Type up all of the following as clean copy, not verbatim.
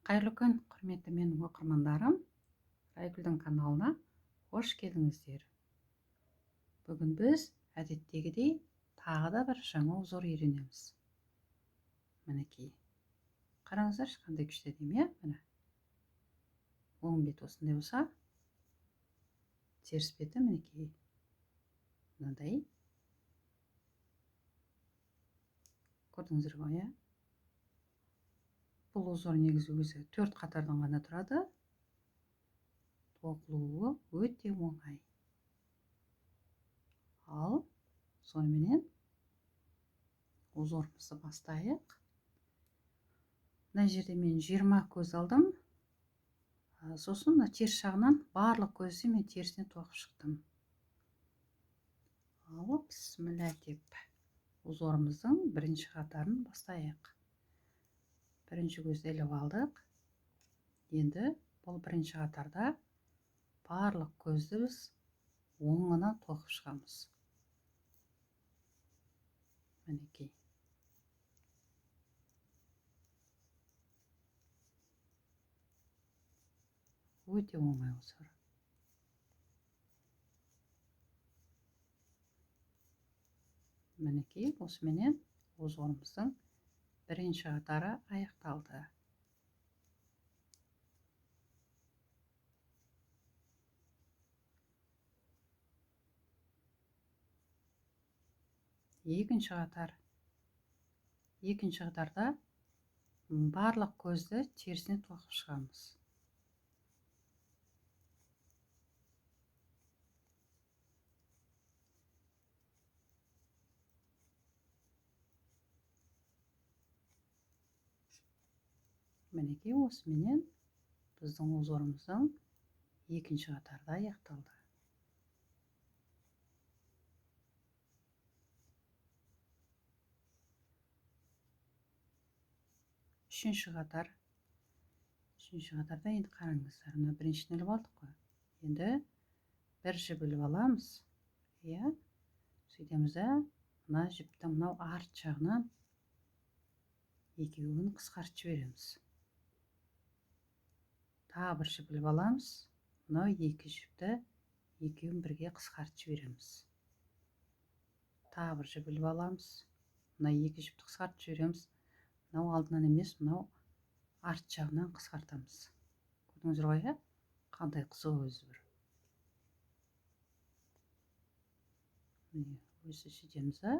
Қайырлы күн, құрметті менің оқырмандарым. Райгүлдің каналына қош келдіңіздер. Бүгін біз әдеттегідей тағы да бір жаңа узор үйренеміз. Мінекей. Қараңыздаршы, қандай күшті әдемі, иә? Міне. Оң бет осындай болса, теріс беті мінекей мынандай. Көрдіңіздер ғой, иә? Бұл узор негізі өзі 4 қатардан ғана тұрады. Тоқылуы өте оңай. Ал соныменен узорымызды бастайық. Мына жерде мен 20 көз алдым. Сосын мына теріс жағынан барлық көзді мен терісіне тоқып шықтым. Ал бісміллә деп узорымыздың бірінші қатарын бастайық. Бірінші көзді іліп алдық. Енді бұл бірінші қатарда барлық көзді біз оңынан тоқып шығамыз. Мінекей. Өте оңай узор. Мінекей, осыменен узорымыздың бірінші қатары аяқталды. Екінші қатар. Екінші қатарда барлық көзді терісіне тоқып шығамыз. Мінекей, осыменен біздің узорымыздың екінші қатарда аяқталды. Үшінші қатар. Үшінші қатарда енді қараңыздар, мына біріншіні іліп алдық қой. Енді бір жіп іліп аламыз, иә? Сөйтеміз де, мына жіптің мынау арт жағынан екеуін қысқартып жібереміз. Тағы бір жіп іліп аламыз, мынау екі жіпті екеуін бірге қысқартып жібереміз. Тағы бір жіп іліп аламыз, мына екі жіпті қысқартып жібереміз. Мынау алдынан емес, мынау арт жағынан қысқартамыз. Көрдіңіздер ғой, иә? Қандай қызық өзі бір. Міне, өзі сөйтеміз де,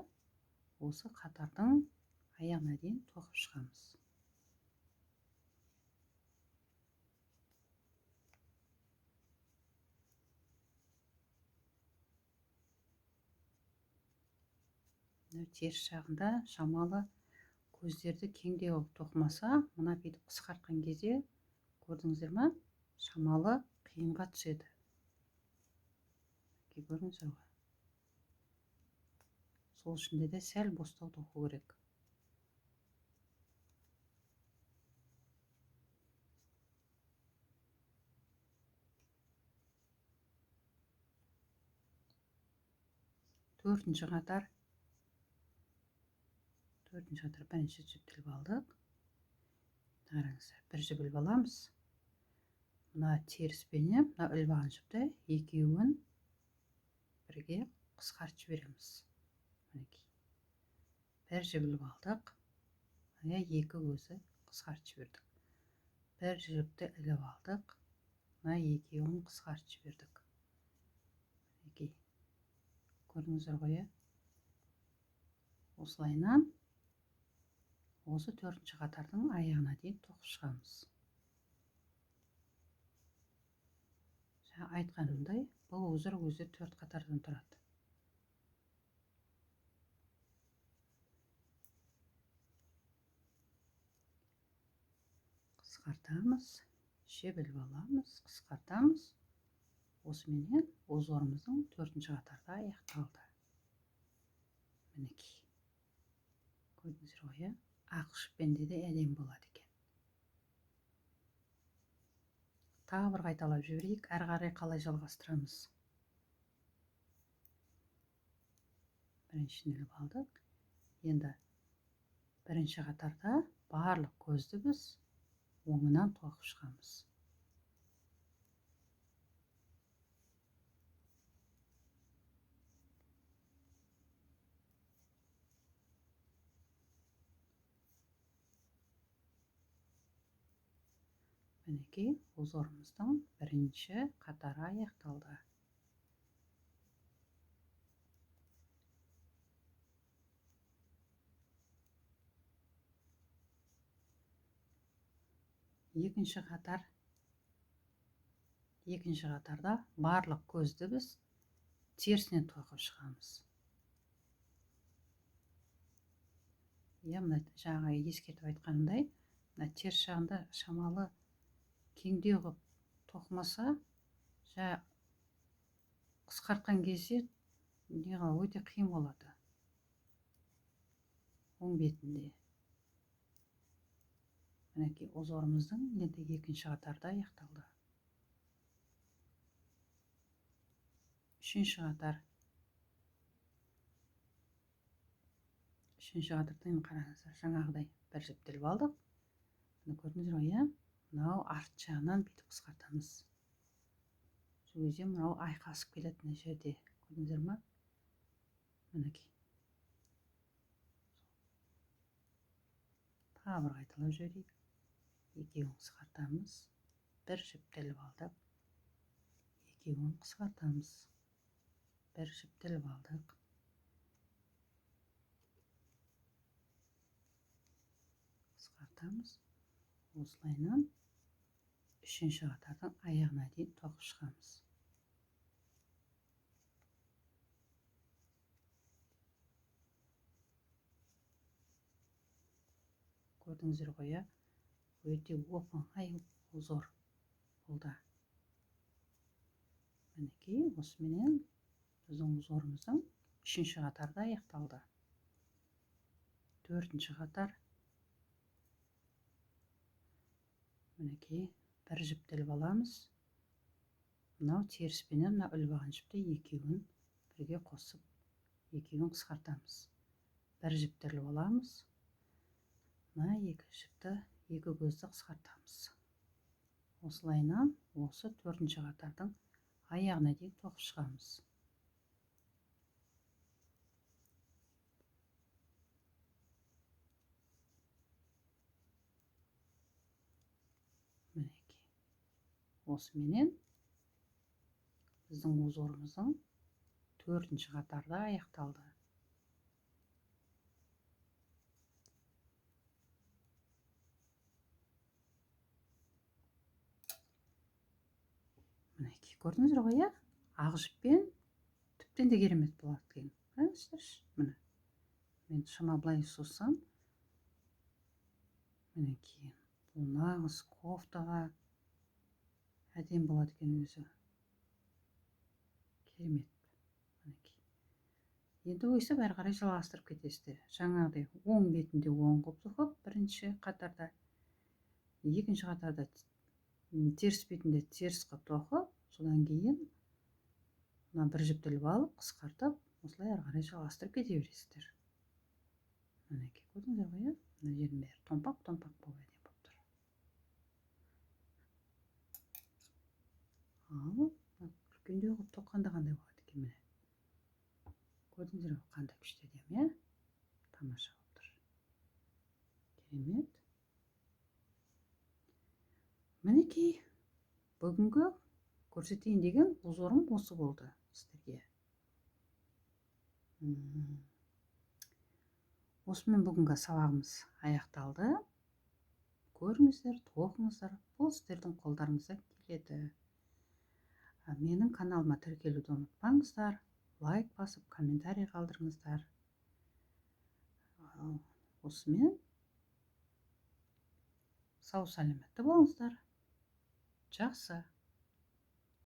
осы қатардың аяғына дейін тоқып шығамыз. Мынау теріс жағында шамалы көздерді кеңдеу қылып тоқымаса, мына бүйтіп қысқартқан кезде, көрдіңіздер ма, шамалы қиынға түседі. Көрдіңіздер ғой. Сол үшін де сәл бостау тоқу керек. Төртінші қатар. Төртінші қатар бірінші жіпті іліп алдық. Қараңыздар, бір жіп іліп аламыз. Мына теріспенен мына іліп алған жіпті екеуін бірге қысқартып жібереміз. Мінекей. Бір жіп іліп алдық. Мына екі көзі қысқартып жібердік. Бір жіпті іліп алдық. Мына екеуін қысқартып жібердік. Мінекей. Көрдіңіздер ғой, иә? Осылайынан осы төртінші қатардың аяғына дейін тоқып шығамыз. Жаңа айтқанымдай, бұл узор өзі 4 қатардан тұрады. Қысқартамыз, жіп іліп аламыз, қысқартамыз. Осыменен узорымыздың төртінші қатарда аяқталды. Мінекей. Көрдіңіздер ғой, иә? Ақ жіппен де әдемі болады екен. Тағы бір қайталап жіберейік, әрі қарай қалай жалғастырамыз. Біріншіні іліп алдық. Енді бірінші қатарда барлық көзді біз Оңынан тоқып шығамыз. Мінекей, узорымыздың бірінші қатары аяқталды. Екінші қатар. Екінші қатарда барлық көзді біз терісінен тоқып шығамыз. Иә, мына жаңа ескертіп айтқанымдай, мына теріс жағында шамалы кеңдеу қылып тоқымаса, қысқартқан кезде өте қиын болады. Оң бетінде. Мінекей, узорымыздың енді екінші қатарда аяқталды. Үшінші қатар. Үшінші қатарда енді қараңыздар, жаңағыдай бір жіпті іліп алдық. Міне көрдіңіздер ғой, иә? Мынау арт жағынан бүйтіп қысқартамыз. Сол кезде мынау айқасып келеді мына жерде. Көрдіңіздер ма? Мінекей. Тағы бір қайталап жіберейік. Екеуін қысқартамыз. Бір жіпті іліп алдық. Екеуін қысқартамыз. Бір жіпті іліп алдық. Қысқартамыз. Осылайынан үшінші қатардың аяғына дейін тоқып шығамыз. Көрдіңіздер ғой, иә? Өте оп-оңай узор болды. Мінекей, осыменен біздің узорымыздың үшінші қатарда аяқталды. Төртінші қатар. Мінекей, бір жіпті іліп аламыз. Мынау теріспенен мына іліп алған жіпті екеуін бірге қосып, екеуін қысқартамыз. Бір жіпті іліп аламыз. Мына екі жіпті, екі көзді қысқартамыз. Осылайынан осы төртінші қатардың аяғына дейін тоқып шығамыз. Мінекей. Осыменен біздің узорымыздың төртінші қатарда аяқталды. Мінекей, көрдіңіздер ғой, иә? Ақ жіппен тіптен де керемет болады екен. Қараңыздаршы, міне. Мен шама былай созсам, мінекей, бұл нағыз кофтаға әдемі болады екен өзі. Керемет. Мінекей. Енді өйстіп әрі қарай жалғастырып кетесіздер. Жаңағыдай оң бетінде оң қылып тоқып, бірінші қатарда, екінші қатарда теріс бетінде теріс қылып тоқып, содан кейін мына бір жіпті іліп алып, қысқартып, осылай әрі қарай жалғастырып кете бересіздер. Мінекей, көрдіңіздер ғой, иә? Мына жердің бәрі томпақ-томпақ болып әдемі болып тұр. Ал үлкендеу қылып тоққанда қандай болады екен, міне. Көрдіңіздер ғой, қандай күшті әдемі, иә? Тамаша болып тұр. Керемет. Мінекей, бүгінгі көрсетейін деген узорым осы болды сіздерге. Осымен бүгінгі сабағымыз аяқталды. Көріңіздер, тоқыңыздар, бұл сіздердің қолдарыңыздан келеді. Менің каналыма тіркелуді ұмытпаңыздар, лайк басып, комментарий қалдырыңыздар. Осымен сау сәлеметті болыңыздар. Жақсы.